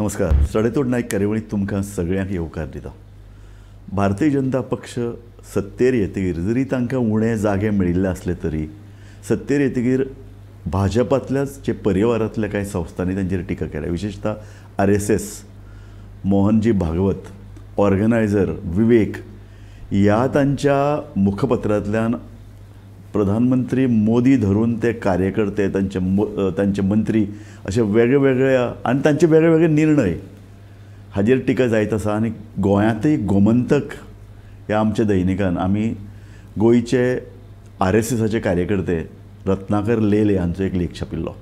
नमस्कार. सडेतोड नायक कार्यावळींत तुमकां सगळ्यांक येवकार दिता. भारतीय जनता पक्ष सत्तेर येतगीर जरी तांकां उणे जागे मेळिल्ले आसले तरी सत्तेर येतगीर भाजपांतल्याच जे परिवारांतल्या कांय संस्थांनी तांचेर टिका केल्या. विशेशतः RSS, Mohanji Bhagwat, organiser विवेक ह्या तांच्या मुखपत्रांतल्यान प्रधानमंत्री मोदी धरून ते कार्यकर्ते, तांचे मंत्री अशे वेगळे आनी तांचे वेगळे वेगळे निर्णय हाजेर टिका जायत आसा. आनी गोंयांतय गोमंतक ह्या आमच्या दैनिकान आमी गोंयचे RSSाचे कार्यकर्ते रत्नाकर लेले हांचो एक लेख छापिल्लो.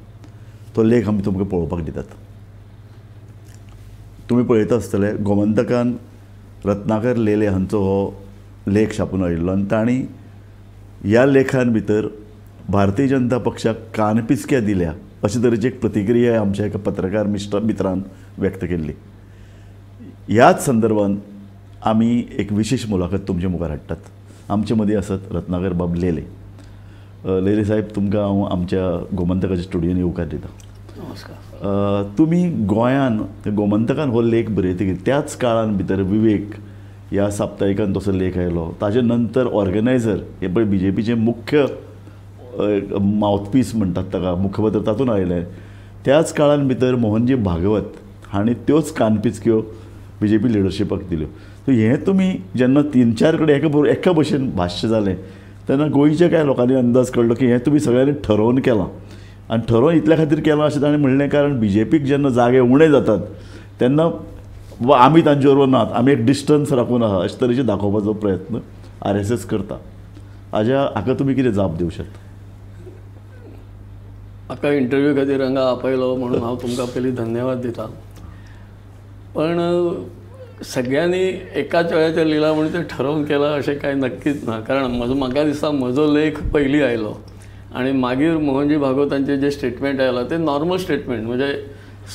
तो लेख आमी तुमकां पळोवपाक दितात. तुमी पळयता आसतले गोमंतकान रत्नाकर लेले हांचो हो लेख छापून हाडिल्लो आनी तांणी ह्या लेखान भितर भारतीय जनता पक्षाक कानपिचक्या दिल्या अशे तरेची एक प्रतिक्रिया आमच्या एका पत्रकार मित्रान व्यक्त केल्ली. ह्याच संदर्भात आमी एक विशेष मुलाखत तुमचे मुखार हाडटात. आमचे मदीं आसत रत्नाकर बाब लेले. लेले साहेब, तुमकां हांव आमच्या गोमंतकाच्या स्टुडियोन येवकार दिता. नमस्कार. तुमी गोंयान गोमंतकान हो लेख बरयतकीर त्याच काळान भितर विवेक ह्या साप्ताहिकान तसो लेख आयलो. ताजे नंतर ऑर्गनायझर हे पळय BJPचें मुख्य मावथपीस म्हणटात ताका, मुखपत्र तातूंत आयलें. त्याच काळान भितर मोहनजी भागवत हांणी त्योच कानपिचक्यो BJP लिडरशिपाक दिल्यो. सो हें तुमी जेन्ना तीन चार कडेन एका भशेन भाश्य जालें तेन्ना गोंयच्या कांय लोकांनी अंदाज कळ्ळो की हें तुमी सगळ्यांनी ठरोवन केलां. आनी ठरोवन इतल्या खातीर केलां अशें ताणें म्हणलें कारण BJPक जेन्ना जागे उणे जातात तेन्ना वा आमी तांचे बरोबर नात, आमी एक डिस्टन्स राखून आसा अशे तरेचे दाखोवपाचो प्रयत्न RSS करता. हाका तुमी कितें जाप दिवं शकता? म्हाका इंटरव्यू खातीर हांगा आपयलो म्हणून हांव तुमकां पयलीं धन्यवाद दिता. पण सगळ्यांनी एकाच वेळाचेर लिहिलां म्हणून तें ठरोवन केलां अशें कांय नक्कीच ना. कारण म्हाका दिसता म्हजो लेख पयलीं आयलो आनी मागीर मोहनजी भागवतांचें जें स्टेटमेंट आयलां तें नॉर्मल स्टेटमेंट, म्हणजे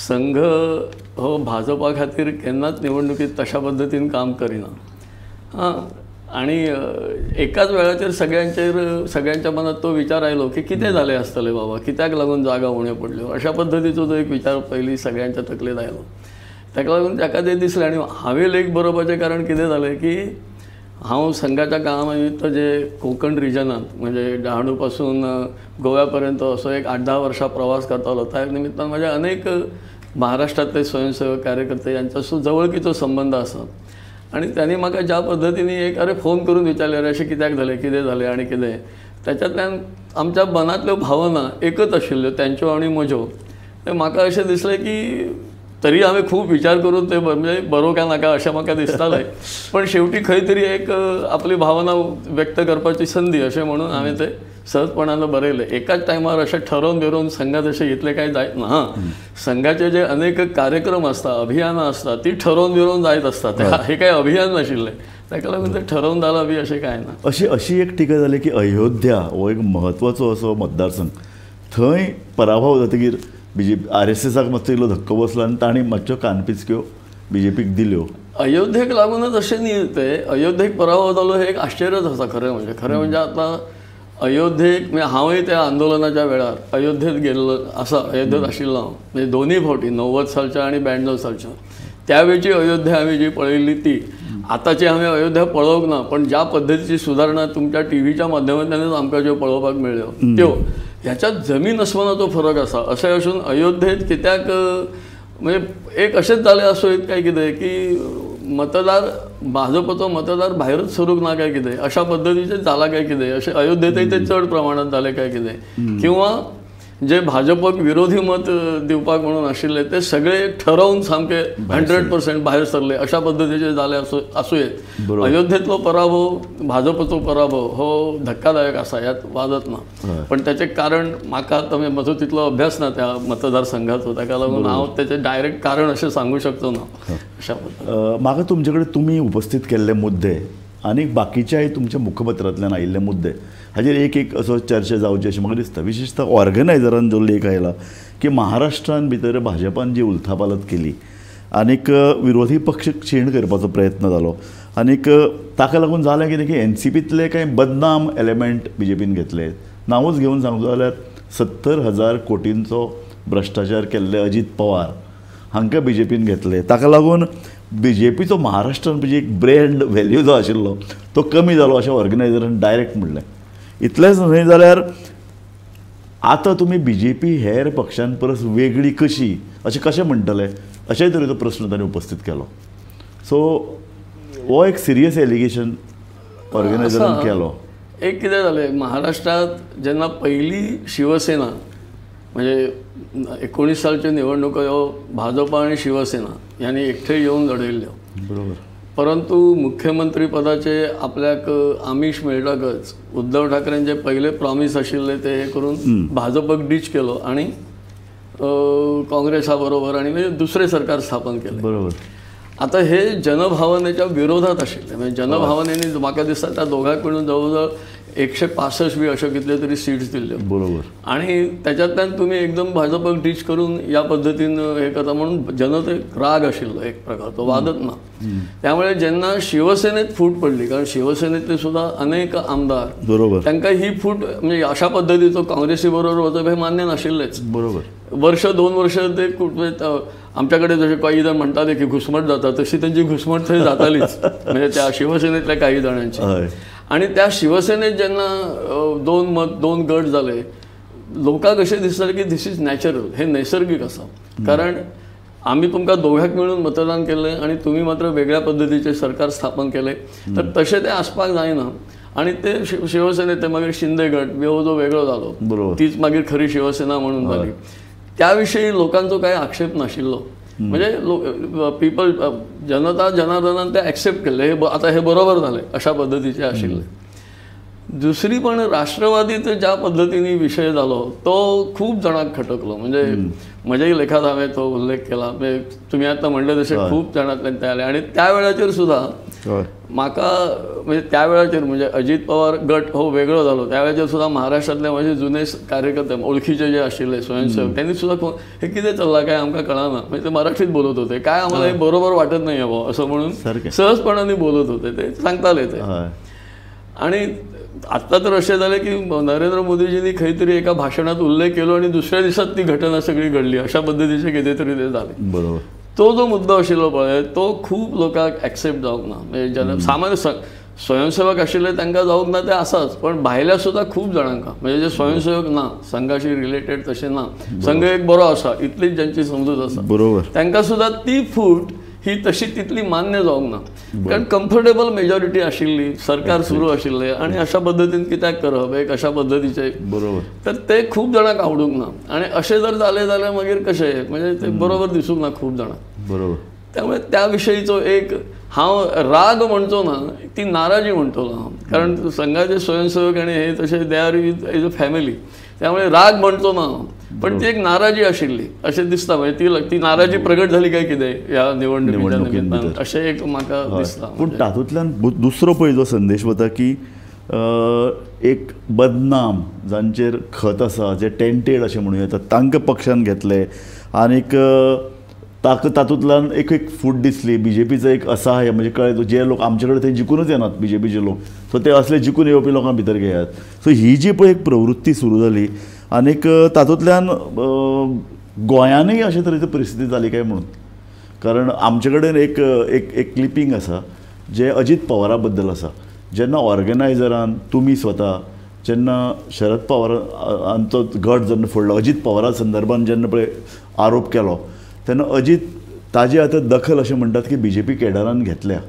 संघ हो भाजपा खातीर केन्नाच निवडणुकीत तशा पद्दतीन काम करिना. हां, आनी एकाच वेळाचेर सगळ्यांच्या मनात तो विचार आयलो की कितें जालें आसतलें बाबा, कित्याक लागून जागा उण्यो पडल्यो, अशा पद्दतीचो तो एक विचार पयलीं सगळ्यांच्या तकलेंत आयलो. ताका लागून ताका तें दिसलें. आनी हांवें लेख बरोवपाचें कारण कितें जालें की हांव संघाच्या कामा निमित्त जे कोंकण रिजनांत म्हणजे डहाणू पासून गोव्या पर्यंत असो एक 8-10 वर्षां प्रवास करतालो. त्या निमित्तान म्हज्या अनेक महाराष्ट्रांतले स्वयंसेवक कार्यकर्ते यांच्यासो जवळकीचो संबंध आसा. आनी त्यांनी म्हाका ज्या पद्दतीन एक अरे फोन करून विचारले, अरे अशें कित्याक जालें, कितें जालें आनी कितें, ताच्यातल्यान आमच्या मनांतल्यो भावना एकच आशिल्ल्यो तांच्यो आनी म्हज्यो. ते म्हाका अशें दिसलें की तरी हांवें खूब विचार करून ते म्हणजे बरोवं काय नाका अशें म्हाका दिसतालें, पण शेवटी खंय तरी एक आपली भावना व्यक्त करपाची संदी अशें म्हणून हांवें ते सहजपणान बरयलें. एकाच टायमार अशें ठरोवन बिरोवन संघात अशें इतलें कांय जायत ना. हां, संघाचे जे अनेक कार्यक्रम आसता, अभियानां आसता, ती ठरोवन बिरोवन जायत आसता. हे कांय अभियान नाशिल्लें, ताका लागून तें ठरोवन जालां बी अशें कांय ना. अशी एक टिका जाली की अयोध्या हो एक म्हत्वाचो असो मतदारसंघ, थंय पराभव जातकीर BJP RSSाक मातसो इल्लो धक्को बसलो आनी तांणी मातश्यो कानपिचक्यो BJPक दिल्यो. अयोध्येक लागूनच अशें न्ही, तें अयोध्येक पराभव जालो हें एक आश्चर्यच आसा. खरें म्हणजे आतां अयोध्येक म्हणजे हांवूय त्या आंदोलनाच्या वेळार अयोध्येत गेल्लो आसा, अयोध्येत आशिल्लो हांव, म्हणजे दोनूय फावटी 90 सालच्या आनी 92 सालच्या. त्या वेळची अयोध्या हांवें जी पळयल्ली ती आतांची हांवें अयोध्या पळोवंक ना, पण ज्या पद्दतीची सुदारणा तुमच्या टीव्हीच्या माध्यमांतल्यानच आमकां ज्यो पळोवपाक मेळ्ळ्यो त्यो ह्याच्यात जमीन अस्मानाचो फरक आसा. अशें आसून अयोध्येत कित्याक म्हणजे एक अशेंच जालें आसूं येत काय कितें की मतदार भाजपचो मतदार भायरच सरूंक ना काय कितें, अशा पद्दतीचें जालां काय कितें, अशें अयोध्येंतय तें चड प्रमाणांत जालें काय कितें, किंवा जे भाजपक विरोधी मत दिवपाक म्हणून आशिल्ले ते सगळे ठरोवन सामके 100% भायर सरले अशा पद्दतीचे जाले आसूं येत. अयोध्येतलो पराभव, भाजपचो पराभव हो धक्कादायक आसा, ह्यात वादच ना. पण त्याचें कारण म्हाका म्हजो तितलो अभ्यास ना त्या मतदारसंघाचो, ताका लागून हांव तेचें डायरेक्ट कारण अशें सांगू शकचो ना. अशा म्हाका तुमचे कडेन तुमी उपस्थीत केल्ले मुद्दे आनी बाकीच्याय तुमच्या मुखपत्रांतल्यान आयिल्ले मुद्दे हाजेर एक एक असो चर्चा जावची अशें म्हाका दिसता. विशेशतः ऑर्गनायझरान जो लेख आयला की महाराष्ट्रान भितर भाजपान जी उलथापालथ केली आनीक विरोधी पक्ष क्षीण करपाचो प्रयत्न जालो आनीक ताका लागून जालें कितें की NCPंतले कांय बदनाम एलिमेंट BJPन घेतले. नांवूच घेवन सांगचो जाल्यार 70,000 कोटींचो भ्रश्टाचार केल्ले अजीत पवार हांकां बी जे पीन घेतले. ताका लागून बी जे पीचो महाराष्ट्रान म्हणजे एक ब्रँड व्हॅल्यू जो आशिल्लो तो कमी जालो अशें ऑर्गनायझरान डायरेक्ट म्हणलें. इतलेंच न्हय जाल्यार आतां तुमी बी जे पी हेर पक्षां परस वेगळी कशी अशें कशें म्हणटले अशेय तरेचो प्रस्न ताणें उपस्थित केलो. सो हो एक सिरियस एलिगेशन ऑर्गनायझरान केलो. एक कितें जालें, महाराष्ट्रांत जेन्ना पयली शिवसेना म्हणजे 19 सालच्यो निवडणुको ह्यो भाजपा आनी शिवसेना ह्यांनी एकठांय येवन लढयल्ल्यो. बरोबर. परंतु मुख्यमंत्री पदाचे आपल्याक आमिष मेळटकच उद्धव ठाकरेंचे पयले प्रॉमीस आशिल्ले ते हे करून भाजपक डीच केलो आनी काँग्रेसा बरोबर आनी म्हणजे दुसरें सरकार स्थापन केलें. बरोबर. आतां हे जनभावनेच्या विरोधात आशिल्ले, म्हणजे जनभावनेने म्हाका दिसता त्या दोगांय कडून जवळ जवळ 165 बी अश्यो कितल्यो तरी सीट्स दिल्ल्यो. बरोबर. आणि त्याच्यातल्यान तुमी एकदम भाजपक डीच करून या पद्दतीन हे करता म्हणून जनतेक राग आशिल्लो एक प्रकारचो, वादच ना. त्यामुळे जेन्ना शिवसेनेत फूट पडली, कारण शिवसेनेतले सुद्दां अनेक आमदार, बरोबर, तांकां ही फूट म्हणजे अशा पद्दतीचो काँग्रेसी बरोबर वचप हें मान्य नाशिल्लेंच. बरोबर. वर्ष 2 वर्ष ते आमच्याकडे जसे काही जण म्हणटाले की घुसमट जाता, तशी त्यांची घुसमट थंय जातालीच, म्हणजे त्या शिवसेनेतल्या काही जाणांची. आणि त्या शिवसेनेत जेन्ना 2 गट जाले, लोकांक अशें दिसतालें की this is natural, हे नैसर्गिक आसा, कारण आमी तुमकां दोगांक मेळून मतदान केलें आनी तुमी मात्र वेगळ्या पद्दतीचें सरकार स्थापन केलें, तर तशें तें आसपाक जायना. आनी ते शिवसेनेत ते मागीर शिंदे गट बी हो जो वेगळो जालो, तीच मागीर खरी शिवसेना म्हणून जाली. त्या विशयी लोकांचो कांय आक्षेप नाशिल्लो, म्हणजे पीपल जनता जनार्दनान ते ॲक्सेप्ट केल्ले, हे आतां हे बरोबर जालें अशा पद्दतीचे आशिल्ले. दुसरी पण राष्ट्रवादीत ज्या पद्दतीन विशय जालो तो खूब जाणांक खटकलो, म्हणजे म्हज्याय लेखात हांवें तो उल्लेख केला. म्हणजे तुमी आतां म्हणलें तशें खूब जाणांतल्यान ते आले आनी त्या वेळाचेर सुद्दां म्हाका म्हणजे त्या वेळाचेर म्हणजे अजीत पवार गट हो वेगळो जालो त्या वेळाचेर सुद्दां महाराष्ट्रांतले म्हजे जुने कार्यकर्ते ओळखीचे जे आशिल्ले स्वयंसेवक त्यांनी सुद्दां हे कितें चल्लां काय आमकां कळना, म्हणजे ते मराठीत बोलत होते, काय आम्हाला हे बरोबर वाटत नाही बाबा असं म्हणून सहजपणाने बोलत होते, ते सांगताले ते. आणि आत्ता तर अशें जालें की नरेंद्र मोदीजींनी खंय तरी एका भाशणात उल्लेख केलो आनी दुसऱ्या दिसात ती घटना सगळी घडली अशा पद्दतीचें कितें तरी तें जालें. बरोबर. तो जो मुद्दो आशिल्लो पळय तो खूब लोकांक एक्सेप्ट जावंक ना, म्हणजे जन सामान्य स्वयंसेवक आशिल्ले तांकां जावंक ना ते आसाच, पण भायल्या सुद्दां खूब जाणांक म्हणजे जे स्वयंसेवक ना, संघाशी रिलेटेड तशें ना, संघ एक बरो आसा इतलीच ज्यांची समजूत आसा, बरोबर, तांकां सुद्दां ती फूट ही तशी तितली मान्य जावंक ना, कारण कम्फर्टेबल मेजॉरिटी आशिल्ली, सरकार सुरू आशिल्लें आनी अशा पद्दतीन कित्याक करप एक अशा पद्दतीचें. बरोबर. तर ते खूब जाणांक आवडूंक ना आनी अशें जर जालें जाल्यार मागीर कशें म्हणजे ते बरोबर दिसूंक ना खूब जाणांक. बरोबर. त्यामुळे त्या विशयीचो एक हांव राग म्हणचो ना, ती नाराजी म्हणटलो हांव, कारण संघाचे स्वयंसेवक आनी हे तशे they are is a family, त्यामुळे राग म्हणचो ना हांव, पण ती एक नाराजी आशिल्ली अशें दिसता. म्हणजे ती नाराजी प्रगट जाली काय कितें ह्या निवडणुकीच्या निमित्तान अशें एक म्हाका दिसता. पूण तातूंतल्यान दुसरो पळय जो संदेश वता की एक बदनाम जांचेर खत आसा, जे टेंटेड अशें म्हणूं येता, तांकां पक्षान घेतले आनीक ताका तातूंतल्यान एक एक फूट दिसली. बी जे पीचो एक असहाय्य म्हणजे कळ्ळें जे लोक आमचे कडेन ते जिखूनच येनात बी जे पीचे लोक, सो ते असले जिखून येवपी लोकां भितर घेयात. सो ही जी पळय एक प्रवृत्ती सुरू जाली आनीक तातूंतल्यान गोंयानूय अशे तरेची परिस्थिती जाली काय म्हणून, कारण आमचे कडेन एक एक एक क्लिपींग आसा जें अजीत पवारा बद्दल आसा. जेन्ना ऑर्गनायझरान तुमी स्वता जेन्ना शरद पवार हांचो गट जेन्ना फोडलो, अजीत पवारा संदर्भान जेन्ना पळय आरोप केलो तेन्ना अजीत ताजी आतां दखल अशें म्हणटात की बी जे पी केडरान घेतल्या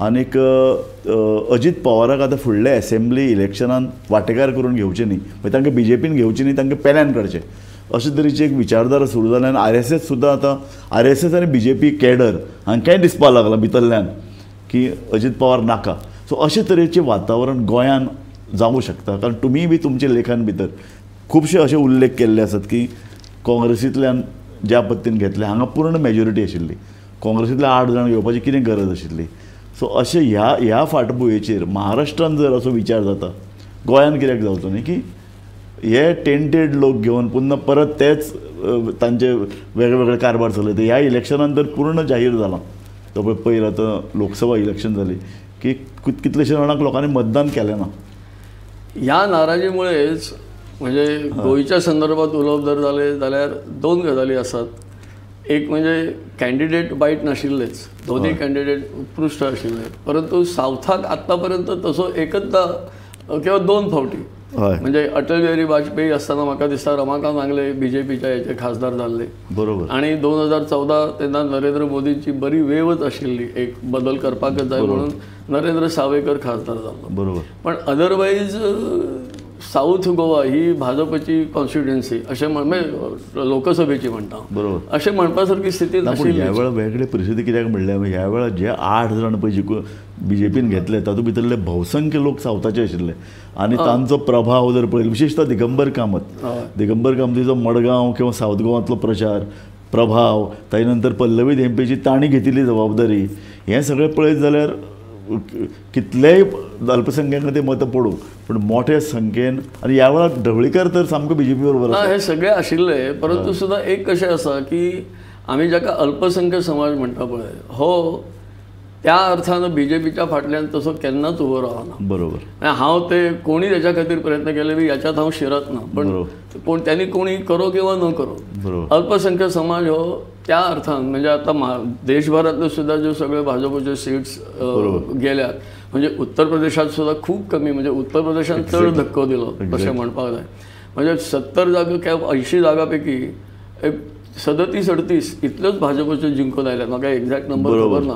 आनीक अजीत पवाराक आतां फुडल्या एसेंब्ली इलेक्शनान वांटेकार करून घेवचें न्ही, म्हणजे तांकां बी जे पीन घेवचें न्ही, तांकां पेल्यान काडचें अशे तरेची एक विचारधारा सुरू जाली. आनी आर एस एस सुद्दां आतां आर एस एस आनी बी जे पी केडर हांकांय दिसपाक लागलां भितरल्यान की अजीत पवार नाका. सो अशे तरेचें वातावरण गोंयान जावूं शकता, कारण तुमीय बी तुमच्या लेखान भितर खुबशे अशे उल्लेख केल्ले आसात की काँग्रेसींतल्यान ज्या पद्दतीन घेतलें हांगा पूर्ण मेजॉरिटी आशिल्ली, काँग्रेसींतल्या 8 जाण घेवपाची कितें गरज आशिल्ली. सो अशें ह्या ह्या फाटभुंयेचेर महाराष्ट्रान जर असो विचार जाता, गोंयान कित्याक जावचो न्ही की हे टेंटेड लोक घेवन पुन्हा परत तेच तांचे वेगळे वेगळे कारभार चलयता. ह्या इलेक्शनान तर पूर्ण जाहीर जालां, तो पळय पयर आतां लोकसभा इलेक्शन जाली की कितलेशे जाणांक लोकांनी मतदान केलें ना. ह्या नाराजीमुळेच म्हणजे गोंयच्या संदर्भात उलोवप जर जालें जाल्यार 2 गजाली आसात. एक म्हणजे कॅन्डिडेट वायट नाशिल्लेच, दोन्ही कॅन्डिडेट उत्कृष्ट आशिल्ले, परंतु सावथाक आतापर्यंत तसो एकदा किंवा 2 फावटी म्हणजे अटल बिहारी वाजपेयी असताना म्हाका दिसता रमाकांत आंगले बीजेपीच्या हेचे खासदार जाल्ले, बरोबर, आणि 2014 तेन्ना नरेंद्र मोदींची बरी वेवच आशिल्ली, एक बदल करपाकच जाय म्हणून नरेंद्र सावेकर खासदार जाल्लो, बरोबर. पण अदरवाईज साऊथ गोवा ही भाजपची कॉन्स्टिट्युएन्सी अशें म्हणजे लोकसभेची म्हणटा, बरोबर, अशें म्हणपा सारकी स्थिती नाशिल्ली. ह्या वेळार वेगळे परिस्थिती कित्याक म्हणल्यार ह्या वेळार जे 8 जाण पळय जिखून बीजेपीन घेतले तातूंत भितरले भोवसंख्य लोक सावथाचे आशिल्ले आनी तांचो प्रभाव जर पळयलो विशेषतः दिगंबर कामत, दिगंबर कामतीचो मडगांव किंवा सावथ गोवांतलो प्रचार प्रभाव, ताजे नंतर पल्लवी धेंपेची तांणी घेतिल्ली जबाबदारी, हें सगळें पळयत जाल्यार कितलेय अल्पसंख्यांक ते मतां पडूं पूण मोठ्या संख्येन आनी ह्या वेळार ढवळीकर तर सामको बीजेपी बरोबर ना, हे सगळे आशिल्ले. परंतु सुद्दां एक कशें आसा की आमी जाका अल्पसंख्य समाज म्हणटा पळय हो त्या अर्थान बीजेपीच्या फाटल्यान तसो केन्नाच उबो रावना, बरोबर. हांव ते कोणी त्याच्या खातीर प्रयत्न केले बी याच्यात हांव शिरत ना, पण कोण त्यांनी कोणी करो किंवा न करो, अल्पसंख्य समाज हो त्या अर्थान म्हणजे आता देशभरातले सुद्धा जो सगळे भाजपचे सीट्स गेल्यात म्हणजे उत्तर प्रदेशात सुद्धा खूप कमी, म्हणजे उत्तर प्रदेशात चड धक्को दिलो अशें म्हणपाक जाय. म्हणजे 70 जागा किंवा 80 जागापैकी एक 37-38 इतल्योच भाजपच्यो जिंकून आयल्यात, म्हाका एक्झॅक्ट नंबर खबर ना,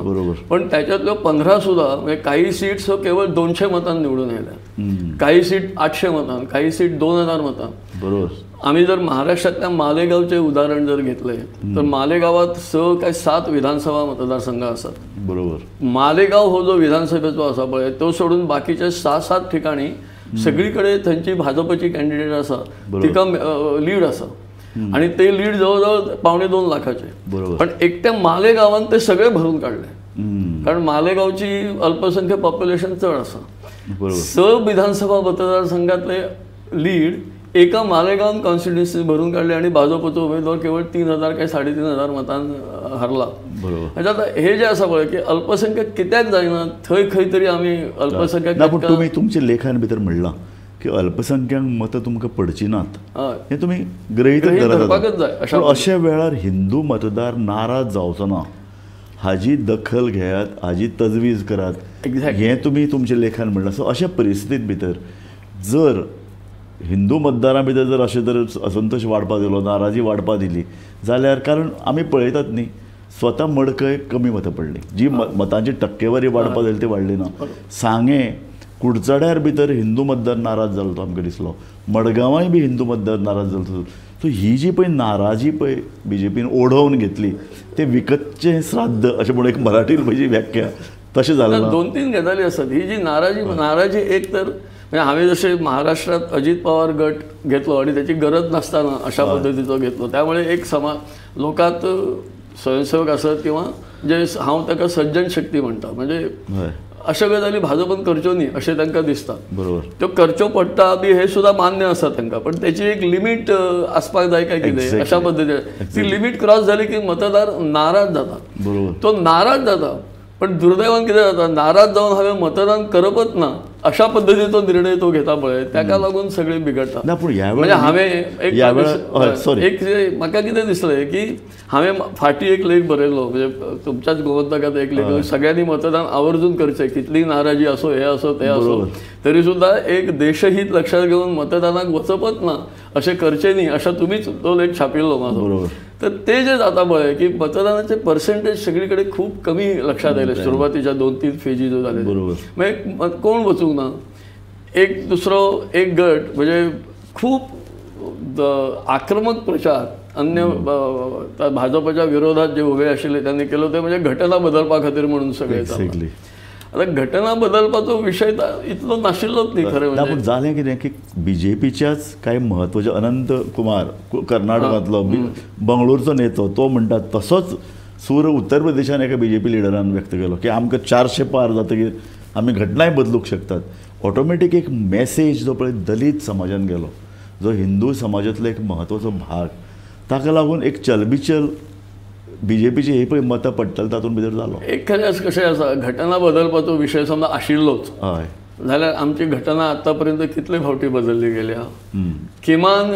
पण त्याच्यातल्यो 15 सुद्धा म्हणजे काही सीट्स केवळ 200 मतान निवडून आयल्यात, काही सीट 800 मतान, काही सीट 2000 मतान, बरोबर. आम्ही जर महाराष्ट्रातल्या मालेगावचे उदाहरण जर घेतले तर मालेगावात 6 काय 7 विधानसभा मतदारसंघ आसात, बरोबर. मालेगाव हो जो विधानसभेचो आसा पळय तो सोडून बाकीचे 6-7 ठिकाणी सगळीकडे थंयची भाजपची कॅन्डिडेट आसा तिका लीड आसा आणि ते लीड जवळजवळ 1.75 लाखाचे, पण एकट्या मालेगावान ते सगळे भरून काढले, कारण मालेगावची अल्पसंख्य पॉप्युलेशन चड आसा. 6 विधानसभा मतदारसंघातले लीड एका मालेगाव कॉन्स्टिट्युएन्सी भरून काढले आणि भाजपचो उमेदवार केवळ 3000 काय 3500 मतान हरला. म्हणजे आता हे जे आसा पळय की अल्पसंख्याक कित्याक जायना थंय खंय तरी आमी अल्पसंख्याक. पूण तुमी तुमच्या लेखान भितर म्हणलां की अल्पसंख्याक मतां तुमकां पडची नात हें तुमी गृहीत धरपाकच जाय. अशा वेळार हिंदू मतदार नाराज जावचो ना हाजी दखल घेयात, हाजी तजवीज करात, हें तुमी तुमच्या लेखान म्हणलां. सो अशा परिस्थितीत भितर जर हिंदू मतदारां भितर जर अशें तर असंतोष वाडपाक दिलो, नाराजी वाडपाक दिली जाल्यार, कारण आमी पळयतात न्ही स्वता मडकय कमी मतां पडली, जी मतांची टक्केवारी वाडपाक जाली ती वाडली ना. सांगें कुडचड्यार भितर हिंदू मतदार नाराज जालो तो आमकां दिसलो, मडगांवांय बी हिंदू मतदार नाराज जालो. सो ही जी पळय नाराजी पळय बीजेपीन ओढोवन घेतली ते विकतचें श्राद्ध अशें म्हणून एक मराठीन म्हजी व्याख्या तशें जालें. 2-3 गजाली आसात. ही जी नाराजी, नाराजी एक तर म्हणजे हांवें जशें महाराष्ट्रात अजित पवार गट घेतलो आणि त्याची गरज नासतना अशा पद्दतीचो घेतलो, त्यामुळे एक समाज लोकांत स्वयंसेवक आसत किंवा जे हांव ताका सज्जन शक्ती म्हणटा, म्हणजे अश्यो गजाली भाजपान करच्यो न्ही अशें तांकां दिसता, बरोबर. त्यो करच्यो पडटा बी हे सुद्दां मान्य आसा तांकां, पण त्याची एक लिमीट आसपाक जाय काय कितें अशा पद्दतीन. ती लिमीट क्रॉस जाली की मतदार नाराज जाता, बरोबर. तो नाराज जाता, पण दुर्दैवान कितें जाता नाराज जावन हांवें मतदान करपच ना अशा पद्दतीचो निर्णय तो घेता पळय, ताका लागून सगळें बिगडटा. म्हणजे हांवें एक म्हाका कितें दिसलें की हांवें फाटीं एक लेख बरयलो, म्हणजे तुमच्याच गोमंतकांत एक लेख, सगळ्यांनी मतदान आवर्जून करचें, कितली नाराजी असो हे असो ते असो तरी सुद्दां एक देशहीत लक्षात घेवन मतदानाक वचपच ना अशें करचें न्ही अशें तुमीच तो लेख छापिल्लो म्हाजो. तर ते जे जाता पळय की मतदानाचे पर्सेंटेज सगळी कडेन खूब कमी लक्षात आयले सुरवातीच्या 2-3 फेजी जो जाले, मागीर कोण वचूंक ना, एक दुसरो एक गट म्हणजे खूप आक्रमक प्रचार अन्य भाजपच्या विरोधात जे उभे आशिल्ले त्यांनी केलो ते म्हणजे घटना बदलपा खातीर म्हणून सगळे. आता घटना बदलपाचो विशय इतलो नाशिल्लोच न्ही खरें म्हणजे. पूण जालें कितें की बीजेपीच्याच कांय म्हत्वाचे अनंत कुमार कर्नाटकांतलो बंगळुरूचो नेतो तो म्हणटा तसोच सूर उत्तर प्रदेशान एका बीजेपी लिडरान व्यक्त केलो की आमकां 400 पार जातकीर आमी घटनाय बदलूंक शकतात. ऑटोमॅटीक एक मॅसेज जो पळय दलीत समाजान गेलो, जो हिंदू समाजांतलो एक म्हत्वाचो भाग, ताका लागून एक चलबिचल बीजेपीची ही पळय मतां पडटली तातूंत भितर जालो. एक खरें कशें आसा, घटना बदलपाचो विशय समजा आशिल्लोच, हय, जाल्यार आमची घटना आतापर्यंत कितले फावटी बदलली गेल्या, किमान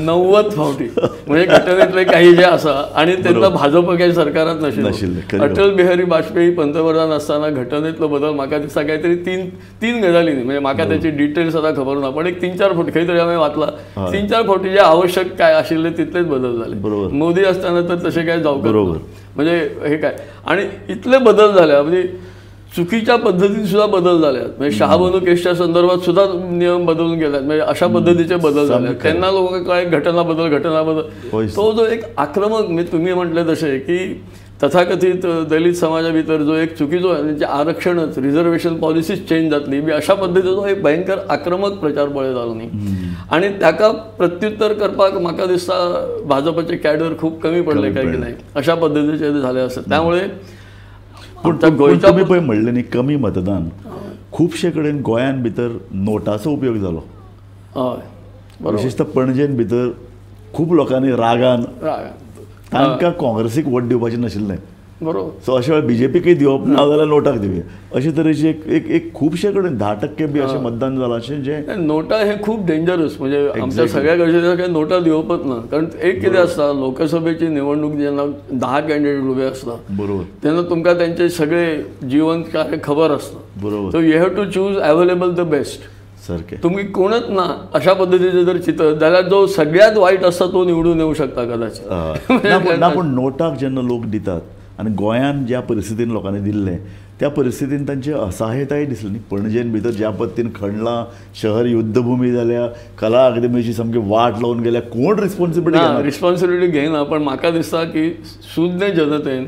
90 फावटी. म्हणजे घटनेतले काही जे आसा आणि तेन्ना भाजप काही सरकारात नाशिल्लें. अटल बिहारी वाजपेयी पंतप्रधान असताना घटनेतलो बदल म्हाका दिसता काहीतरी तीन गजालींनी, म्हणजे म्हाका त्याची डिटेल्स आतां खबर ना, पण एक 3-4 फावटी खंय तरी हांवें वाचला, 3-4 फावटी जे आवश्यक काय आशिल्ले तितलेच बदल जाले. मोदी असताना तर तशें काय जावंक ना. म्हणजे हे काय आणि इतले बदल जाले, म्हणजे चुकीच्या पद्धतीन सुद्धा बदल जाल्यात. म्हणजे शहाबनू केसच्या संदर्भात सुद्धा नियम बदलून गेल्यात, म्हणजे अशा पद्धतीचे बदल जाले. तेन्ना लोकांक कळ्ळें घटना बदल, घटना बदल. तो जो एक आक्रमक, म्हणजे तुम्ही म्हटले तशें की तथाकथित दलित समाजा भितर जो एक चुकीचो आरक्षणच रिझर्वेशन पॉलिसीच चेंज जातली बी अशा पद्धतीचो एक भयंकर आक्रमक प्रचार पळय जालो न्ही. आनी ताका प्रत्युत्तर करपाक म्हाका दिसता भाजपाचे कॅडर खूब कमी पडले काय की नाही, अशा पद्धतीचे जाले आसत. त्यामुळे पूण तुमी पळय म्हणलें न्ही कमी मतदान, खुबशे कडेन गोंयान भितर नोटाचो उपयोग जालो. हय, विशेषतः पणजेन भितर खूब लोकांनी रागान तांकां काँग्रेसीक वोट दिवपाचें नाशिल्लें. बरोबर. सो अशे वेळार बीजेपीकय दिवप ना जाल्यार नोटाक दिवया अशे तरेची एक एक एक खुबशे कडेन 10% बी अशें मतदान जालां. अशें जें नोटा हे खूब डेंजरस, म्हणजे आमच्या सगळ्या गरजेच्या काही नोटा दिवपच ना. कारण एक कितें आसता, लोकसभेची निवडणूक जेन्ना 10 कॅन्डिडेट उबे आसता, बरोबर, तेन्ना तुमकां त्यांचे सगळे जीवन कार्य खबर आसता. बरोबर. So you have to choose available the best. सारकें तुमी कोणच ना अशा पद्धतीचे जर चिंतत जाल्यार जो सगळ्यात वायट आसता तो निवडून येऊ शकता कदाचित. ना, पूण नोटाक जेन्ना लोक दितात आनी गोंयान ज्या परिस्थितीन लोकांनी दिल्लें त्या परिस्थितीन तांची असहायताय दिसली न्ही. पणजेन भितर ज्या पद्दतीन खणलां, शहर युद्धभूमी जाल्या, कला अकादमीची सामकी वाट लावन गेल्या, कोण रिस्पॉन्सिबिलिटी रिस्पॉन्सिबिलिटी घेयना. पण म्हाका दिसता की सुज्ञ जनतेन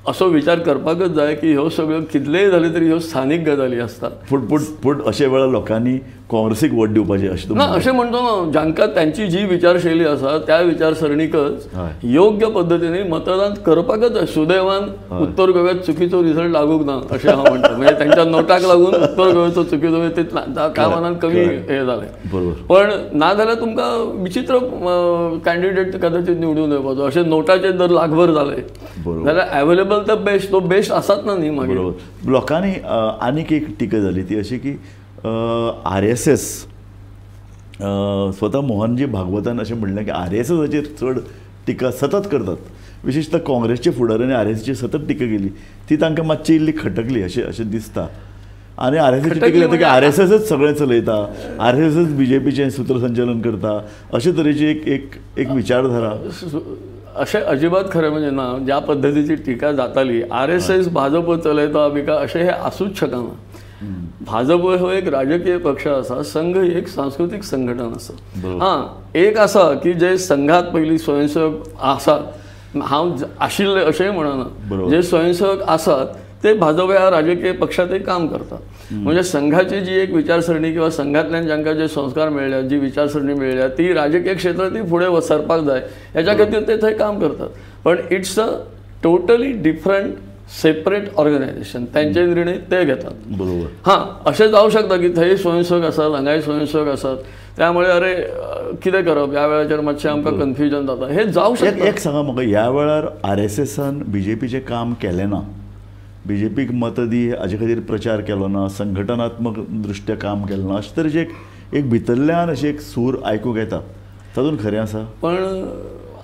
असो विचार करपाकच जाय की ह्यो सगळ्यो कितलेय जाले तरी ह्यो स्थानीक गजाली आसतात. पूण पूण पूण अशे वेळार लोकांनी काँग्रेसीक वोट दिवपाचें अशें ना, अशें म्हणटो ना. जांकां त्यांची जी विचारशैली आसा त्या विचारसरणीकच योग्य पद्दतीन मतदान करपाकच जाय. सुदैवान उत्तर गोव्यात चुकीचो रिझल्ट लागूंक ना अशें हांव म्हणटा. म्हणजे त्यांच्या नोटाक लागून उत्तर गोव्याचो चुकीचो त्या मानान कमी हें जालें. बरोबर. पण ना जाल्यार तुमकां विचित्र कॅन्डिडेट कदाचित निवडून येवपाचो. अशें नोटाचेर जर लाखभर जालें जाल्यार अवेलेबल तर बेस्ट, तो बेस्ट आसात ना न्ही मागीर. बरोबर. लोकांनी आनीक एक टिका जाली ती अशी की RSS, स्वता मोहनजी भागवतान अशें म्हणलें की RSSाचेर चड टिका सतत करतात, विशेषतः काँग्रेसच्या फुडाऱ्यांनी RSSची सतत टिका केली, ती तांकां मातशी इल्ली खटकली अशें अशें दिसता. आनी RSSची टिका जाता की RSSच सगळें चलयता, RSSच BJPचें सूत्रसंचालन करता, अशे तरेची एक एक एक विचारधारा. अशें अजिबात खरें म्हणजे ना. ज्या पद्दतीची टिका जाताली RSS Bhajap चलयता बी काय अशें हें आसूच शकना. भाजप हो एक राजकीय पक्ष आसा, संघ ही एक सांस्कृतीक संघटन आसा. हां, एक आसा की जे संघात पयलीं स्वयंसेवक आसात, हांव आशिल्ले अशेंय म्हणना, जे स्वयंसेवक आसात ते भाजप ह्या राजकीय पक्षातय काम करतात. म्हणजे संघाची जी एक विचारसरणी किंवा संघातल्यान जांकां जे संस्कार मेळ्ळ्या, जी विचारसरणी मेळ्ळ्या ती राजकीय क्षेत्रांतय फुडें सरपाक जाय हेच्या खातीर ते थंय काम करतात. पण it's a totally different separate organisation, त्यांचे निर्णय ते घेतात. बरोबर. हां, अशें जावं शकता की थंय स्वयंसेवक आसात, हांगाय स्वयंसेवक आसात, त्यामुळे अरे कितें करप ह्या वेळाचेर मातशें आमकां कन्फ्युजन जाता, हें जावं शकता. एक सांगा म्हाका, ह्या वेळार RSSान BJPचें काम केलें ना, BJPक मतां दी हाजे खातीर प्रचार केलो ना, संघटनात्मक दृश्ट्या काम केलें ना, अशें तरेचें एक भितरल्यान अशें एक सूर आयकूंक येता, तातूंत खरें आसा? पण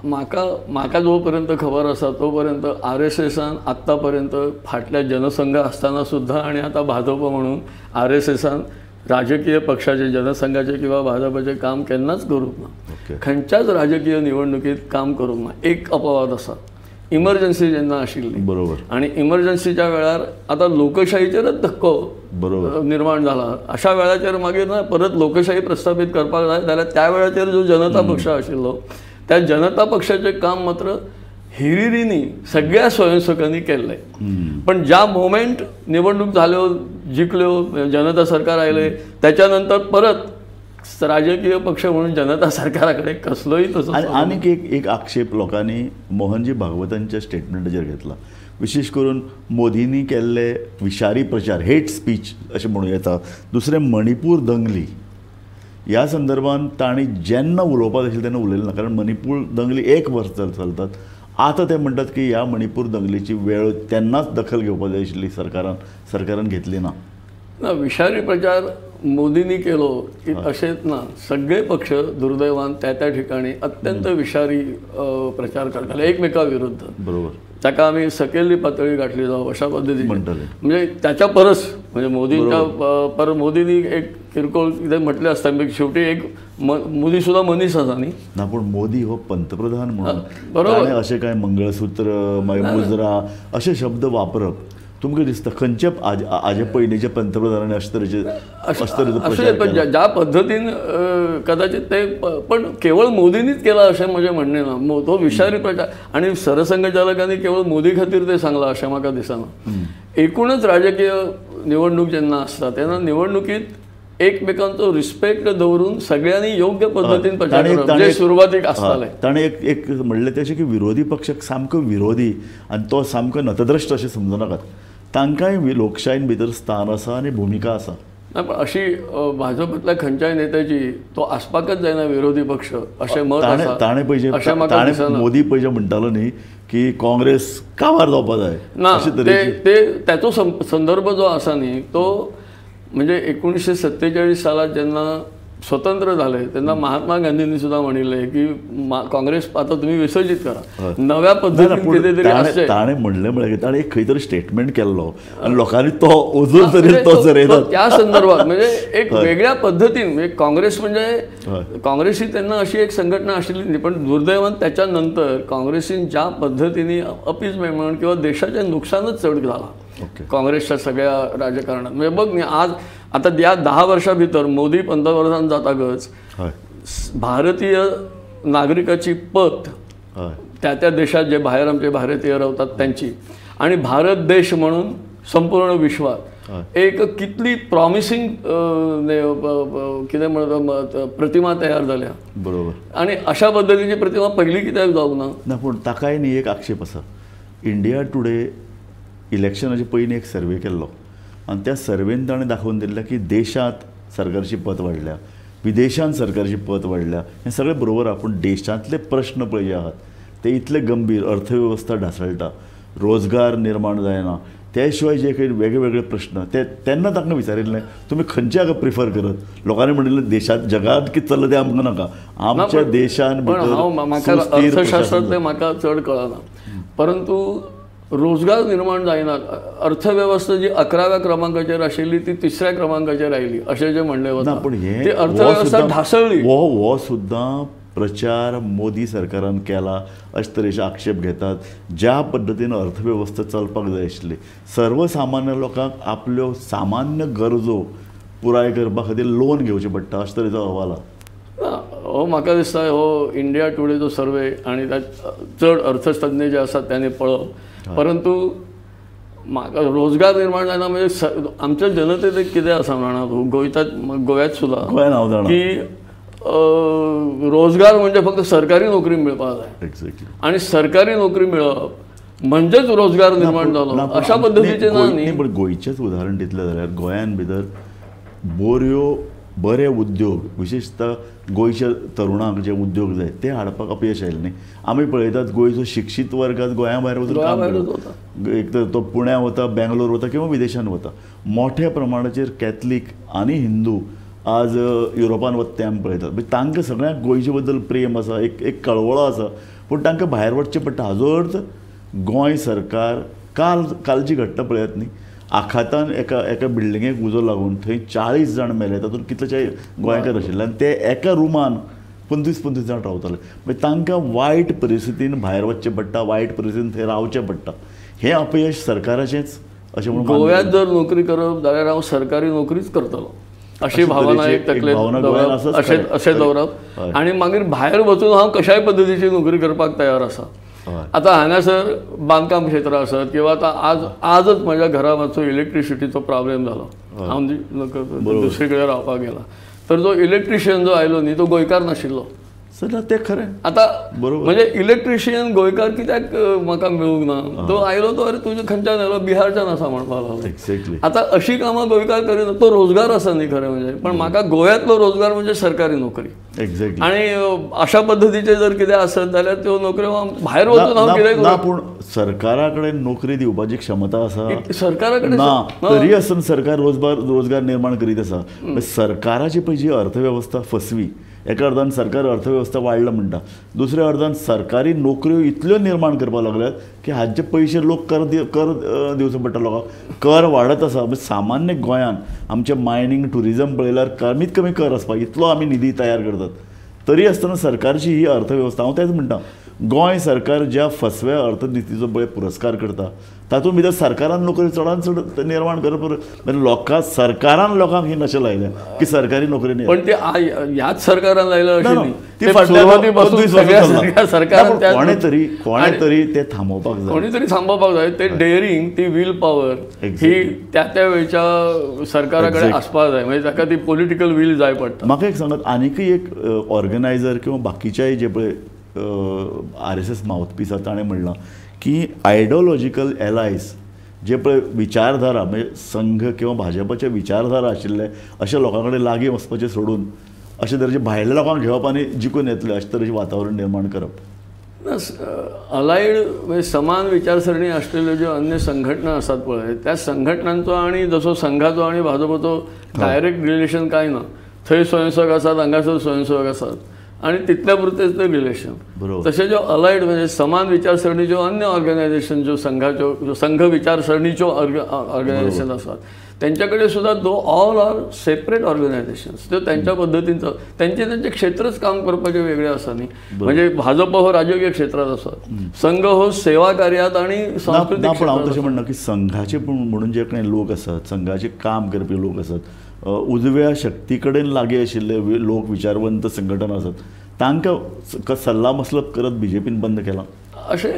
म्हाका म्हाका जो पर्यंत खबर आसा तो पर्यंत RSSान आत्तापर्यंत फाटल्या जनसंघ आसतना सुद्धा आणि आतां भाजप म्हणून RSSान राजकीय पक्षाचे, जनसंघाचे किंवा भाजपाचे काम केन्नाच करूंक ना. खंयच्याच राजकीय निवडणुकीत काम करूंक ना. एक अपवाद आसा, इमर्जन्सी जेन्ना आशिल्ली. बरोबर. आणि इमर्जन्सीच्या वेळार आतां लोकशाहीचेरच धक्को निर्माण जाला. अशा वेळाचेर मागीर ना परत लोकशाही प्रस्थापीत करपाक जाय जाल्यार त्या वेळाचेर जो जनता पक्ष आशिल्लो त्या जनता पक्षाचें काम मात्र हिरिरींनी सगळ्या स्वयंसेवकांनी केल्लें. पण ज्या मोमेंट निवडणूक जाल्यो, जिखल्यो, जनता सरकार आयलें, त्याच्या नंतर परत राजकीय पक्ष म्हणून जनता सरकारा कडेन कसलोय तसो. आनीक एक एक आक्षेप लोकांनी मोहनजी भागवतांच्या स्टेटमेंटाचेर घेतला, विशेष करून मोदींनी केल्ले विशारी प्रचार, हेट स्पीच अशें म्हणूं येता. दुसरें मणिपूर दंगली ह्या संदर्भात तांणी जेन्ना उलोवपाक आशिल्लें तेन्ना उलयलें ना, कारण मणिपूर दंगली एक वर्स चलतात. आतां ते म्हणटात की ह्या मणिपूर दंगलीची वेळ तेन्नाच दखल घेवपाक जाय आशिल्ली, सरकारान घेतली ना. ना, विषारी प्रचार मोदींनी केलो की अशेंच ना, सगळे पक्ष दुर्दैवान त्या त्या ठिकाणी अत्यंत विषारी प्रचार करताले एकमेका विरुद्ध. बरोबर, ताका आमी सकयल्ली पातळी गाठली जावं अशा पद्दतीन म्हणटले, म्हणजे त्याच्या परस म्हणजे मोदींच्या पर मोदींनी एक किरकोळ कितें म्हटलें आसता, शेवटी एक मोदी सुद्दां मनीस आसा न्ही. ना, पूण मोदी हो पंतप्रधान म्हणून बरोबर अशें कांय मंगळसूत्र मागीर मुजरा अशे शब्द वापरप तुमकां दिसता खंयचे आजे पयलींच्या पंतप्रधानांनी अशे तरेचे अशें ज्या पद्दतीन कदाचित ते, पण केवळ मोदींनीच केला अशें म्हजें म्हणणें ना. तो विषारी प्रचार आनी सरसंघचालकांनी केवळ मोदी खातीर ते सांगलां अशें म्हाका दिसना. एकूणच राजकीय निवडणूक जेन्ना आसता तेन्ना निवडणुकीत एकमेकांचो रिस्पेक्ट दवरून सगळ्यांनी योग्य पद्दतीन प्रचार करप जे सुरवातीक आसतालें. ताणें एक एक म्हणलें तें अशें की विरोधी पक्षाक सामको विरोधी आनी तो सामको नतद्रश्ट अशें समजू नाकात, तांकांय लोकशायेन भितर स्थान आसा आनी भुमिका आसा. ना, पण अशी भाजपांतल्या खंयच्याय नेत्याची तो आसपाकच जायना विरोधी पक्ष अशें मत आसा. ताणें पयशे ताणें मोदी पयशे म्हणटालो न्ही की काँग्रेस काबार जावपा जाय ना, ते ताचो संदर्भ जो आसा न्ही तो म्हणजे 1947 सालात जेन्ना स्वतंत्र झाले तेन्ना महात्मा गांधींनी सुद्दां म्हणिल्लें की काँग्रेस आता तुम्ही विसर्जित करा, नव्या पद्दतीन कितें तरी आसचें. ताणें म्हणलें म्हळ्यार ताणें एक खंय तरी स्टेटमेंट केल्लो आनी लोकांनी तो अजून तरी तो जरयता त्या संदर्भात, म्हणजे एक वेगळ्या पद्दतीन म्हणजे काँग्रेस म्हणजे काँग्रेस ही तेन्ना अशी एक संघटना आशिल्ली न्ही, पण दुर्दैवान त्याच्या नंतर काँग्रेसीन ज्या पद्दतीन अपीजमेंट म्हण किंवा देशाचें नुकसानच चड जालां काँग्रेसच्या सगळ्या राजकारणात. म्हणजे बघ न्ही आज आता या 10 वर्षां भितर मोदी पंतप्रधान जाताकच भारतीय नागरिकाची पत त्या त्या देशात जे बाहेर आमचे भारतीय रावतात त्यांची आणि भारत देश म्हणून संपूर्ण विश्वात एक कितली प्रॉमिसिंग कितें म्हणटा प्रतिमा तयार जाल्या. बरोबर, आणि अशा पद्दतीची प्रतिमा पहिली कित्याक जावंक ना. ना, पूण ताकाय न्ही एक आक्षेप आसा. इंडिया टुडे इलेक्शनाचे पयलीं एक सर्वे केल्लो आनी त्या सर्वेन ताणें दाखोवन दिल्लें की देशांत सरकारची पत वाडल्या, विदेशांत सरकारची पत वाडल्या, हें सगळें बरोबर आहा, पूण देशांतले प्रश्न पळय जे आहात ते इतले गंभीर, अर्थवेवस्था ढासळटा, रोजगार निर्माण जायना, त्या शिवाय जे काही वेगळे वेगळे प्रश्न ते तेन्ना तांकां विचारिल्लें तुमी खंयच्या हाका प्रिफर करत, लोकांनी म्हणिल्लें देशांत जगांत कितें चल्लां तें आमकां नाका, आमच्या देशान म्हाका अर्थशास्त्रांतलें म्हाका चड कळना, परंतु रोजगार निर्माण जायना, अर्थवेवस्था जी 11व्या क्रमांकाचेर आशिल्ली ती 3ऱ्या क्रमांकाचेर आयली अशें जें म्हणलें वता, पूण हें ती अर्थवेवस्था ढासळ्ळी. हो सुद्दां प्रचार मोदी सरकारान केला अशे तरेचे आक्षेप घेतात. ज्या पद्दतीन अर्थवेवस्था चलपाक जाय आशिल्ली, सर्वसामान्य लोकांक आपल्यो सामान्य गरजो पुराय करपा खातीर लोन घेवचें पडटा अशे तरेचो अहवाल आहा. हो म्हाका दिसता हो इंडिया टुडेचो सर्वे आनी चड अर्थतज्ञ जे आसात तांणी पळोवप, परंतु म्हाका रोजगार निर्माण जायना म्हणजे आमच्या जनतेत कितें आसा जाणा तूं, गोंयांत सुद्दां की रोजगार म्हणजे फक्त सरकारी नोकरी मेळपाक जाय. एक्झॅक्टली, आनी सरकारी नोकरी मेळप म्हणजेच रोजगार निर्माण जालो अशा पद्दतीचें ना न्ही. पण गोंयचेंच उदाहरण दितलें जाल्यार गोंयान भितर बोऱ्यो बरे उद्योग, विशेषतः गोंयच्या तरुणांक जे उद्योग जाय ते हाडपाक अपयश आयलें न्ही. आमी पळयतात गोंयचो शिक्षीत वर्ग आज गोंया भायर वचून काम करता, एक तर तो पुण्या वता, बेंगलोर वता किंवा विदेशांत वता. मोठ्या प्रमाणाचेर कॅथलीक आनी हिंदू आज युरोपान वता ते आमी पळयतात. म्हणजे तांकां सगळ्यांक गोंयचे बद्दल प्रेम आसा, एक एक कळवळो आसा, पूण तांकां भायर वचचें पडटा. हाजो अर्थ गोंय सरकार कालची घटना पळयात न्ही, आखातान एका एका बिल्डिंगेक उजो लागून थंय 40 जाण मेले, तातूंत कितलेशे गोंयकार आशिल्ले आनी ते एका रुमान 25-25 जाण रावताले. म्हणजे तांकां वायट परिस्थितीन भायर वचचें पडटा, वायट परिस्थितीन थंय रावचें पडटा. हें अपयश सरकाराचेंच अशें म्हणून गोव्यात जर नोकरी करप जाल्यार हांव सरकारी नोकरीच करतलो अशी भावना एक तकलेंत दवरप, अशें दवरप आनी मागीर भायर वचून हांव कशाय पद्दतीची नोकरी करपाक तयार आसा. आतां हांगासर बांदकाम क्षेत्र आसत किंवा आतां आजच म्हज्या घरा मातसो इलेक्ट्रिसिटीचो प्रॉब्लेम जालो, हांव दुसरे कडेन रावपाक गेला, तर जो इलेक्ट्रिशियन जो आयलो न्ही तो गोंयकार नाशिल्लो. सर ते खरें आतां म्हणजे इलेक्ट्रिशियन गोंयकार कित्याक म्हाका मेळूंक ना, तो आयलो तो अरे तुजे खंयच्यान आयलो, बिहारच्यान आसा म्हणपाक लागलो. एक्झॅक्टली, आतां अशी कामां गोंयकार करिना, तो रोजगार आसा न्ही खरें म्हणजे, पण म्हाका गोव्यांतलो रोजगार म्हणजे सरकारी नोकरी. एक्झॅक्टली. आनी अशा पद्दतीचे जर कितें आसत जाल्यार त्यो नोकऱ्यो भायर वचून हांव कितें ना, पूण सरकारा कडेन नोकरी दिवपाची क्षमता आसा सरकारा कडेन ना, तरी आसतना सरकार रोजगार निर्माण करीत आसा. सरकाराची पळय जी अर्थवेवस्था फसवी, एका अर्दान सरकार अर्थवेवस्था वाडला म्हणटा, दुसऱ्या अर्दान सरकारी नोकऱ्यो इतल्यो निर्माण करपाक लागल्यात की हाचे पयशे लोक कर दिवचो पडटा लोकांक, कर वाडत आसा. म्हणजे सामान्य गोंयांत आमचें मायनींग ट्युरिजम पळयल्यार कमीत कमी कर आसपाक इतलो आमी निधी तयार करतात, तरी आसतना सरकारची ही अर्थवेवस्था, हांव तेंच म्हणटा, गोंय सरकार ज्या फसव्या अर्थनितीचो पळय पुरस्कार करता तातूंत भितर सरकारान नोकरी चडान चड निर्माण करप, लोकां सरकारान लोकांक ही नशा लायल्या की सरकारी नोकरी नाही. पण ते ह्याच सरकारान लायलं अशें न्ही, कोणें तरी ते थांबोवपाक जाय, कोणी तरी थांबोवपाक जाय. ते डेअरिंग, ती will power ही त्या त्या वेळच्या सरकारा कडेन आसपाक जाय, म्हणजे ताका ती पॉलिटिकल will जाय पडटा. म्हाका एक सांगात, आनीकय एक ऑर्गनायझर किंवा बाकीच्याय जे पळय RSS mouthpiece आसा ताणें म्हणलां की आयडियोलॉजिकल एलायज जे पळय विचारधारा, म्हणजे संघ किंवा भाजपाचे विचारधारा आशिल्ले अशा लोकां कडेन लागीं वचपाचें सोडून अशे तरेचे भायल्या लोकांक घेवप आनी जिखून येतले अशे तरेचें वातावरण निर्माण करप. अलायड म्हणजे समान विचारसरणी आसलेल्यो ज्यो अन्य संघटना आसात पळय, त्या संघटनांचो आनी जसो संघाचो आनी भाजपाचो डायरेक्ट रिलेशन कांय ना. थंय स्वयंसेवक आसात, हांगासर स्वयंसेवक आसात आनी तितल्या पुरतेच ते रिलेशन. तशें ज्यो अलायड म्हणजे समान विचारसरणीच्यो अन्य ऑर्गनायझेशन ज्यो संघाच्यो, ज्यो संघ विचारसरणीच्यो ऑर्गनायझेशन आसात त्यांच्या कडेन सुद्दां दो ऑल आर सेपरेट ऑर्गनायझेशन्स, त्यो त्यांच्या पद्दतीन त्यांचे त्यांचे क्षेत्रच काम करपाचे वेगळे आसा न्ही. म्हणजे भाजप हो राजकीय क्षेत्रांत आसा, संघ हो सेवा कार्यात आनी सांस्कृतीक. पण हांव तशें म्हणना की संघाचे म्हणून जे कांय लोक आसात, संघाचे काम करपी लोक आसात, उजव्या शक्ती कडेन लागीं आशिल्ले लोक, विचारवंत संघटना आसात, तांकां सल्ला मसलत करत बीजेपीन बंद केलां अशें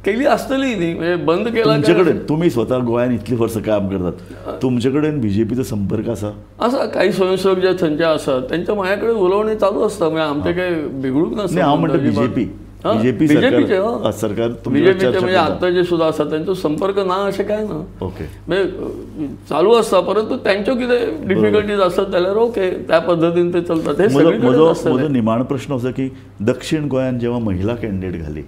केली आसतली न्ही, म्हणजे बंद केला. तुमचे कडेन, तुमी स्वता गोंयांत इतलीं वर्सां काम करतात, तुमचे कडेन बीजेपीचो संपर्क आसा? आसा, काही स्वयंसेवक जे थंयचे आसात त्यांच्या माझ्या कडेन उलोवणें चालू आसता, म्हणजे आमचें काय बिगडूंक नासता. हांव म्हणटा बीजेपी, बीजेपीचे सरकार बीजेपीचे म्हणजे आतां जे सुद्दां आसा त्यांचो संपर्क ना अशें काय ना, ओके, म्हणजे चालू आसता, परंतु त्यांच्यो कितें डिफिकल्टीज आसत जाल्यार ओके त्या पद्दतीन ते चलतात. हे म्हजो निमाणो प्रश्न असो की दक्षिण गोंयांत जेव्हा महिला कॅन्डिडेट घाली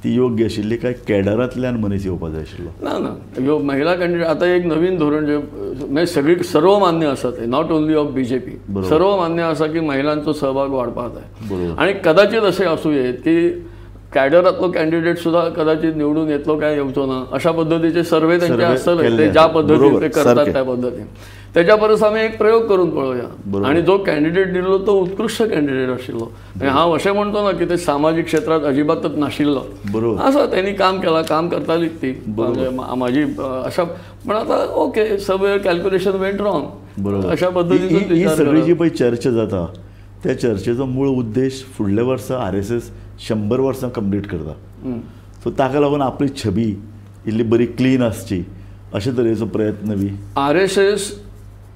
ती योग्य आशिल्ली काय कॅडरांतल्यान मनीस येवपाक जाय आशिल्लो? ना ना, ह्यो महिला कॅन्डिडेट आतां एक नवीन धोरण जे म्हणजे सगळी सर्वमान्य आसा ते, not only of BJP, सर्वमान्य आसा की महिलांचो सहभाग वाडपाक जाय. आनी कदाचित अशें आसूं येत की कॅडरांतलो कॅन्डिडेट सुद्दां कदाचित निवडून येतलो काय येवचो ना अशा पद्दतीचे सर्वे त्यांचे आसतले, ते ज्या पद्दतीन ते करतात त्या पद्दतीन. त्याच्या परस आमी एक प्रयोग करून पळोवया आनी जो कॅन्डिडेट दिल्लो तो उत्कृश्ट कॅन्डिडेट आशिल्लो. हांव अशें म्हणतो ना की ते सामाजीक क्षेत्रांत अजिबातच नाशिल्लो, आसा त्यांनी काम केलां, काम करताली ती म्हाजी अशा, पण आतां ओके सगळें कॅल्क्युलेशन वेंट रॉंग अशा पद्दतीन. ही सगळी जी पळय चर्चा जाता त्या चर्चेचो मूळ उद्देश फुडल्या वर्सा RSS 100 वर्सां कंप्लीट करता, सो ताका लागून आपली छबी इल्ली बरी क्लीन आसची अशे तरेचो प्रयत्न बी. RSS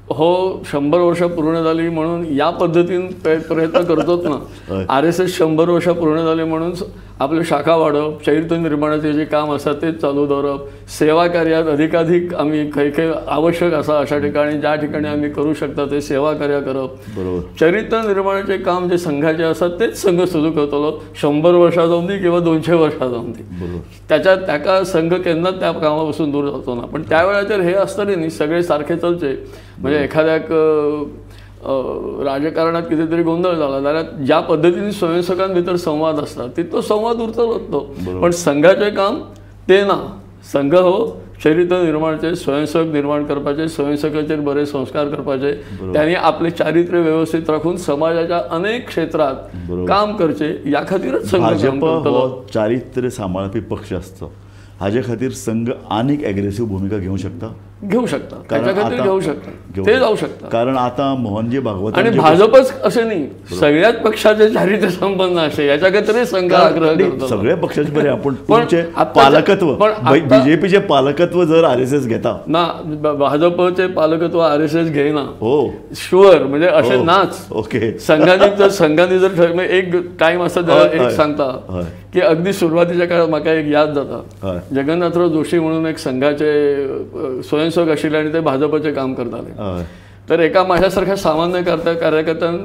हो 100 वर्षां पूर्ण जाली म्हणून ह्या पद्दतीन प्रयत्न करतोच ना. RSS 100 वर्षां पूर्ण जाली म्हणून आपल्यो शाखा वाडोवप, चरित्र निर्माणाचें जें काम आसा तें चालू दवरप, सेवा कार्यात अधिकाधिक आमी खंय खंय आवश्यक आसा अशा ठिकाणी ज्या ठिकाणी आमी करूं शकता ते सेवा कार्य करप. चरित्र निर्माणाचें काम जे संघाचें आसा तेच संघ सुरू करतलो, 100 वर्षां जावं दी किंवा 200 वर्षां जावं दी, त्याच्या ताका संघ केन्नाच त्या कामा पासून दूर जावचो ना. पण त्या वेळाचेर हे आसतलें न्ही, सगळे सारखे चलचे. म्हणजे एखाद्याक राजकारणात कितें तरी गोंदळ जाला जाल्यार ज्या पद्दतीन स्वयंसेवकां भितर संवाद आसता तितलो संवाद उरतलोच तो, पण संघाचें काम तें ना. संघ हो चरित्र निर्माणचे, स्वयंसेवक निर्माण करपाचे, स्वयंसेवकाचेर बरे संस्कार करपाचे, त्यांनी आपले चारित्र्य व्यवस्थित राखून समाजाच्या अनेक क्षेत्रात काम करचे ह्या खातीरच संघ काम करतलो. चारित्र्य सांबाळपी पक्ष आसचो हाजे खातीर संघ आनीक एग्रेसिव्ह भूमिका घेवंक शकता, घेऊ शकता, त्याच्या खातीर घेऊ शकता, ते जाऊ शकता. कारण आता मोहनजी भागवत आणि भाजपच असे नाही, सगळ्याच पक्षाचे चारित्र्य संपन्न असे याच्या खातीरच संघ आग्रह करतो. सगळ्या पक्षाचे बरे, आपण तुमचे पालकत्व, बीजेपीचे पालकत्व जर RSS घेता ना, भाजपचे पालकत्व RSS घेईना हो शुअर, म्हणजे असे नाच. ओके, संघाने जर एक टाइम आसा जाल्यार एक सांगता की अगदी सुरवातीच्या काळात म्हाका एक याद जाता, जगन्नाथराव जोशी म्हणून एक संघाचे स्वयंसेवक आशिल्ले आनी ते भाजपचे काम करताले. तर एका माझ्यासारख्या सामान्य कार्यकर्त्यान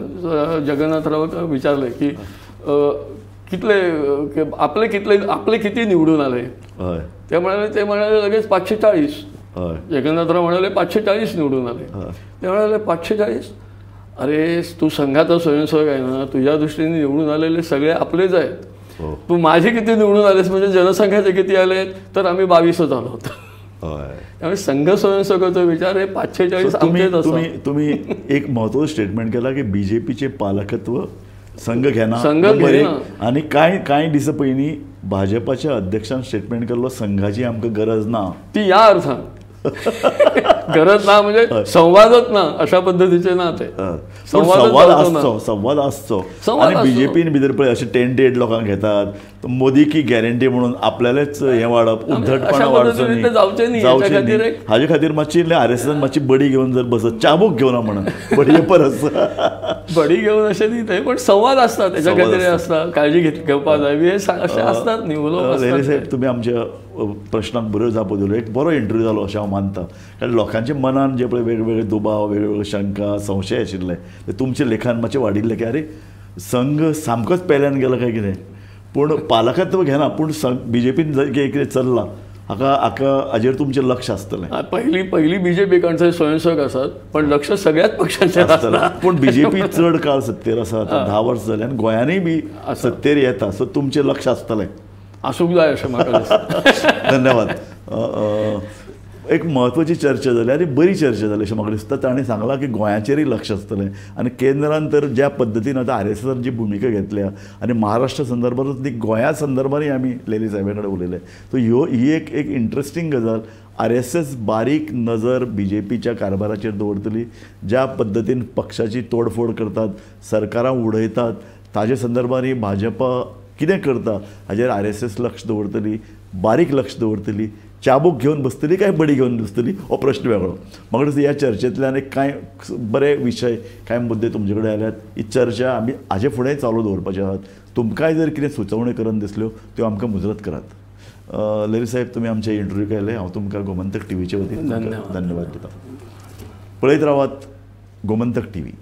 जगन्नाथराव विचारले की कितले आपले कितले आपले किती निवडून आले, ते म्हणाले लगेच 540. जगन्नाथराव म्हणाले 540 निवडून आले. ते म्हणाले 540, अरे तू संघाचा स्वयंसेवक आहे ना, तुझ्या दृष्टीने निवडून आलेले सगळे आपलेच आहेत, तू माझे किती निवडून आलेस म्हणजे जनसंख्याचे किती आले, तर आम्ही 22च आलो होतो. त्यामुळे संघ स्वयंसेवकाचा विचार हे 540 आमचेच असतात. तुम्ही एक महत्वाचं स्टेटमेंट केला की बीजेपीचे पालकत्व संघ घेना, आणि काय कांय दिस पयलीं भाजपाच्या अध्यक्षान स्टेटमेंट केल्लो संघाची आमकां गरज ना, ती या अर्थान गरज ना म्हणजे संवादच ना, अशा पद्धतीचे ना ते संवाद आसचो, संवाद आसचो. आनी बीजेपीन भितर पळय अशें टेंटेड लोकांक घेतात, मोदी की गॅरंटी म्हणून आपल्यालेच हें वाडप, उद्धटपणा वाडचो न्ही, जावचें न्ही. हाजे खातीर मातशी आर एस एसान मातशी बडी घेवन जर बसत, चाबूक घेवना म्हणून बडये परस बडी घेवन अशें न्ही तें, पण संवाद आसता तेच्या खातीर आसता, काळजी घेवपाक जाय बी अशें आसतात न्ही उलोवप. लहरी साहेब, तुमी आमच्या प्रश्नाक बऱ्यो जापो दिल्यो, एक बरो इंटरव्यू जालो अशें हांव मानता, कारण लोकांच्या मनान जे पळय वेगवेगळे दुबाव, वेगवेगळे शंका, संशय आशिल्ले ते तुमच्या लेखान मातशें वाडिल्ले की अरे संघ सामकोच पेल्यान गेलो काय कितें, पूण पालकत्व घेना, पूण बीजेपीन कितें चल्लां हाका हाका हाजेर तुमचें लक्ष आसतलें. पयली पयली बीजेपी कडचे स्वयंसेवक आसात, पण लक्ष सगळ्याच पक्षांचेर आसता. पूण बीजेपी चड काळ सत्तेर आसा, आतां 10 वर्सां जालीं आनी गोंयांनीय बी सत्तेर येता, सो तुमचें लक्ष आसतलें, आसूंक जाय अशें म्हाका दिसता. धन्यवाद. एक म्हत्वाची चर्चा जाली आनी बरी चर्चा जाली अशें म्हाका दिसता. ताणें सांगलां की गोंयाचेरूय लक्ष आसतलें आनी केंद्रान तर ज्या पद्दतीन आतां आर एस एसान जी भुमिका घेतल्या आनी महाराष्ट्र संदर्भातूच न्ही गोंया संदर्भानूय आमी लहरी साहेबा कडेन उलयले, सो ह्यो ही एक एक इंट्रस्टींग गजाल. आर एस एस बारीक नजर बी जे पीच्या कारभाराचेर दवरतली, ज्या पद्दतीन पक्षाची तोडफोड करतात, सरकारां उडयतात, ताजे संदर्भानूय भाजपा कितें करता हाजेर आर एस एस लक्ष दवरतली, बारीक लक्ष दवरतली. चाबूक घेवन बसतली काय बडी घेवन बसतली हो प्रश्न वेगळो. म्हाका दिसता ह्या चर्चेंतल्यान एक कांय बरे विशय, कांय मुद्दे तुमचे कडेन आयल्यात. ही चर्चा आमी हाजे फुडें चालू दवरपाचे आहात. तुमकांय जर कितें सुचोवण्यो करून दिसल्यो त्यो आमकां मुजरत करात. लहरी साहेब, तुमी आमचे इंटरव्यू केले, हांव तुमकां गोमंतक टीव्हीचे वतीन धन्यवाद दिता. पळयत रावात गोमंतक टीव्ही.